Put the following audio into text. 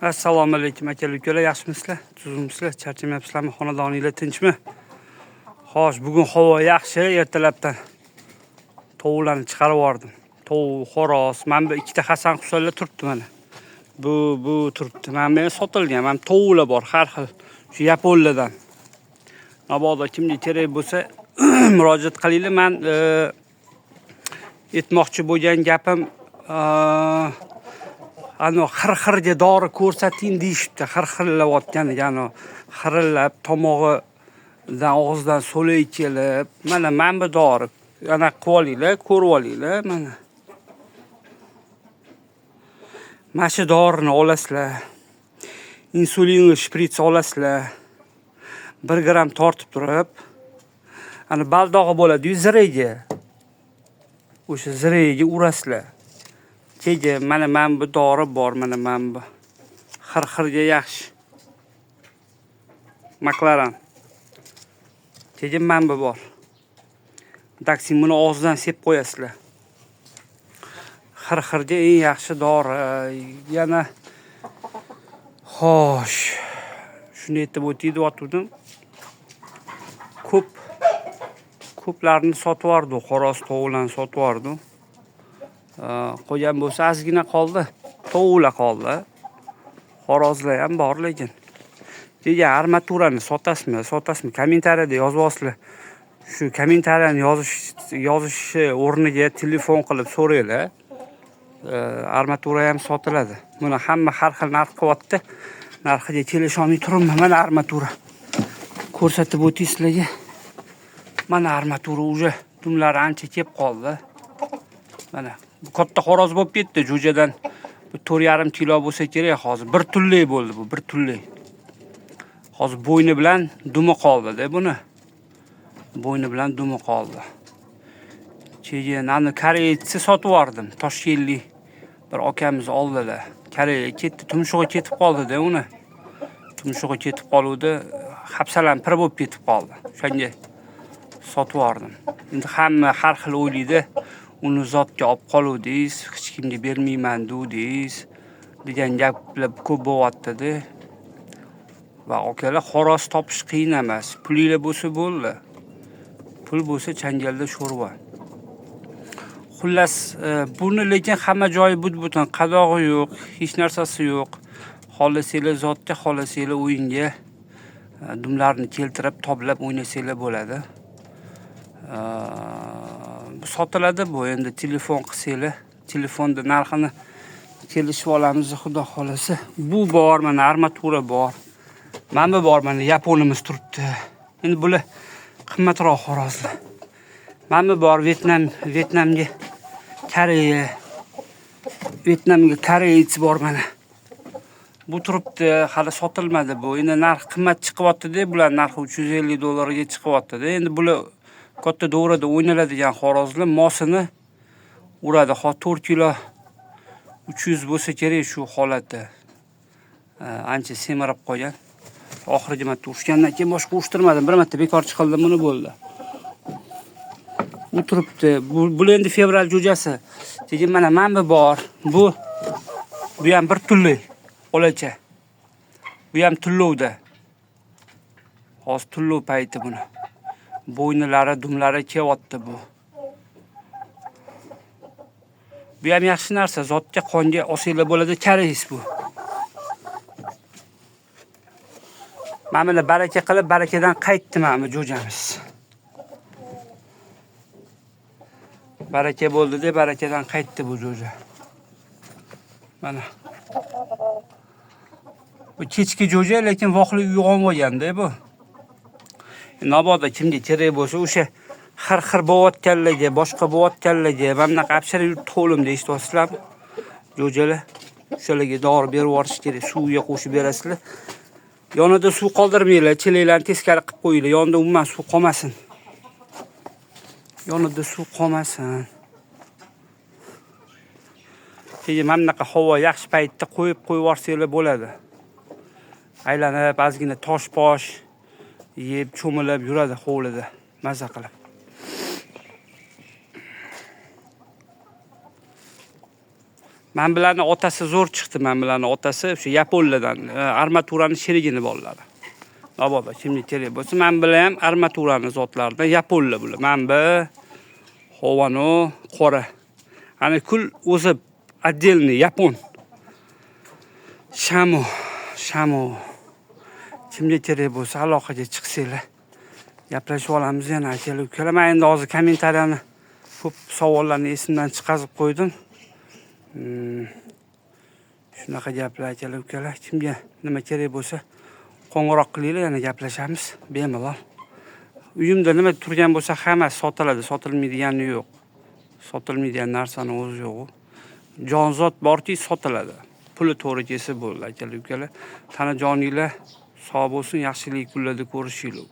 Assalomu alaykum akalar, ukalar, yaxshimisizlar? Tuzukmisizlar? Charchamayapsizlarmi? Xonadoninglar tinchmi? Xo'sh, bugun havo yaxshi, ertalabdan tovuqlarni chiqarib yubordim. Tovuq, xo'roz, mana bu ikkita Hasan Husanlar turibdi mana. Bu turibdi. Mana bu ham sotilgan, mana tovuqlar bor har xil. Shu yaponlardan. Mabodo kimga kerak bo'lsa murojaat qilinglar. Men aytmoqchi bo'lgan gapim ano xir-xirga dori ko'rsating deyishibdi. Xir-xirlayotganiga ano xirillab tomog'idan og'zidan so'lay kelib, mana bu dori. Ana qilib olinglar, ko'rib olinglar mana. Mana shu dorini olasizlar. Insulinli shprits olasizlar. 1 gram tortib turib, ana baldog'i bo'ladi-yu ziragi. O'sha ziragiga urasizlar. Keyin mana bu dori bor, mana bu. Xir-xirga yaxshi. Maklaran. Keyin mana bu bor. Daksin buni og'zidan sep qo'yasizlar. Xir-xirga eng yaxshi dori. Yana xo'sh, shuni aytib o'tay deyotgandim. Ko'plarni sotib yubordi, xo'roz tovuqlarni sotib yubordi. Qolgan bo'lsa ozgina qoldi. Tovuqlar qoldi. Xo'rozlar ham bor lekin. Degan armaturani sotasizmi, sotasizmi? Kommentariyada yozib olsizlar. Shu kommentariyani yozishi o'rniga telefon qilib so'ranglar. Armatura ham sotiladi. Buni hamma har xil narx qilyapti. Narxiga kelisha olmay turibman. Mana armatura. Ko'rsatib o'tay sizlarga. Mana armatura уже dumlari ancha kelib qoldi. Mana bu katta xo'roz bo'lib ketdi jo'jadan. Bu 4,5 kilo bo'lsa kerak hozir. Bir tunlik bo'ldi bu, bir tunlik. Hozir bo'yni bilan dumi qoldi-da buni. Bo'yni bilan dumi qoldi. Keyin ana koreysni sotib yubordim. Toshkentlik bir akamiz oldilar. Koreyaga ketdi, tumshug'i ketib qoldi-da uni. Tumshug'i ketib qoluvdi, hapsalan pir bo'lib ketib qoldi. O'shanga sotib yubordim. Endi hamma har xil o'ylaydi. Uni zotga olib qoluvdingiz, hech kimga bermayman duvdingiz degan gaplar ko'p bo'lyapti-da. Va akalar, xo'roz topish qiyin emas. Pulinglar bo'lsa bo'ldi. Pul bo'lsa changalda sho'rva. Xullas, buni lekin hamma joyi but-butun, qadog'i yo'q, hech narsasi yo'q. Xohlasanglar zotga, xohlasanglar o'yinga dumlarni keltirib, toblab o'ynasanglar bo'ladi. Sotiladi bu endi telefon qilsanglar, telefonda narxini kelishib olamiz, xudo xolasa. Bu bor, mana armatura bor. Mana bu bor, mana yaponimiz turibdi. Endi bular qimmatroq xo'rozlar. Mana bu bor, Vyetnamga Koreya. Vyetnamga koreys bor mana. Bu turibdi, hali sotilmadi bu. Endi narx qimmat chiqyapti-da, bular narxi $350 ga chiqyapti-da. Endi bular katta do'rada o'ynaladigan xo'rozlar mosini uradi. Hozir 4 kilo 300 bo'lsa kerak shu holatda. Ancha semirib qolgan. Oxirgi marta urishgandan keyin boshqa urishtirmadim. Bir marta bekor chiqildim, buni bo'ldi. Bu turibdi. Bu endi fevral jo'jasi. Keyin mana bu bor. Bu ham bir tunlik olacha. Bu ham tullovda. Hozir tullov payti buni. Bo'ynilari, dumlari kelyapti bu. Bu ham yaxshi narsa, zotga, qonga olsanglar bo'ladi, koreys bu. Mana buni baraka qilib, barakadan qaytdi mana bu jo'jamiz. Baraka bo'ldi deb barakadan qaytdi bu jo'ja. Mana. Bu kechki jo'ja, lekin voqli uyg'onib olganda bu. Mabodo kimga kerak bo'lsa, o'sha xir-xir bo'layotganlarga, boshqa bo'layotganlarga, mana bunaqa abshira yuribdi qo'limda, eshityapsizlarmi? Jo'jalar, o'shalarga dori berib yuborish kerak, suvga qo'shib berasizlar. Yonida suv qoldirmanglar, chelaklarni teskari qilib qo'yinglar, yonida umuman suv qolmasin. Yonida suv qolmasin. Keyin mana bunaqa havo yaxshi paytda qo'yib qo'yib yuborsanglar bo'ladi. Aylanib ozgina tosh-posh yeb cho'milib yuradi hovlida, maza qilib. Man bilan otasi zo'r chiqdi, man bilan otasi o'sha yaponlardan, armaturani sherigini bolalari. Mabodo kimga kerak bo'lsa, man bilan ham armaturani zotlaridan yaponlar bular. Man bu Hovano qora. Ana kul o'zi отдельный yapon. Shamo, shamo. Kimga kerak bo'lsa aloqaga chiqsanglar. Gaplashib olamiz yana akalar ukalar. Men endi hozir kommentariyani ko'p savollarni esimdan chiqazib qo'ydim. Shunaqa gaplar akalar ukalar. Kimga nima kerak bo'lsa qo'ng'iroq qilinglar, yana gaplashamiz bemalol. Uyimda nima turgan bo'lsa hammasi sotiladi, sotilmaydigani yo'q. Sotilmaydigan narsani o'zi yo'q. Jonzot borki sotiladi. Puli to'g'ri kelsa bo'ldi akalar ukalar. Tana joninglar sog' bo'lsin, yaxshilik kunlarda ko'rishinglar.